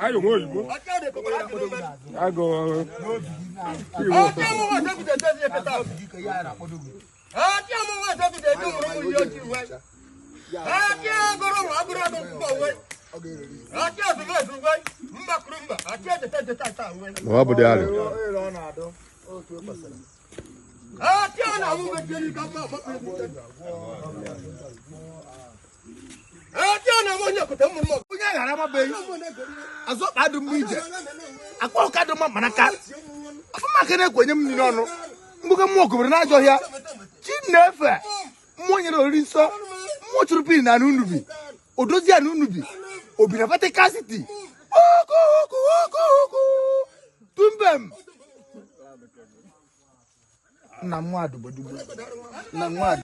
Ayo nwa oyibo. Agụ iwu ụtọ. Ọ bụ dị alị. Onye aghara amabeghị azụ ọkpa dị mma ije akpa ụka dị mma mana ka afụmaka na-ekwenye m nri n'ọnụ mgbuke mmụọ kobere n'ajọ ọhịa chi na-efe mmụọ nyere oriri nsọ mmụọ chụrụ pin na unubi odozi ya na unubi obi na Vatican City oku oku oku oku tumbem nna m nwa dugbo dugbo nna m nwa.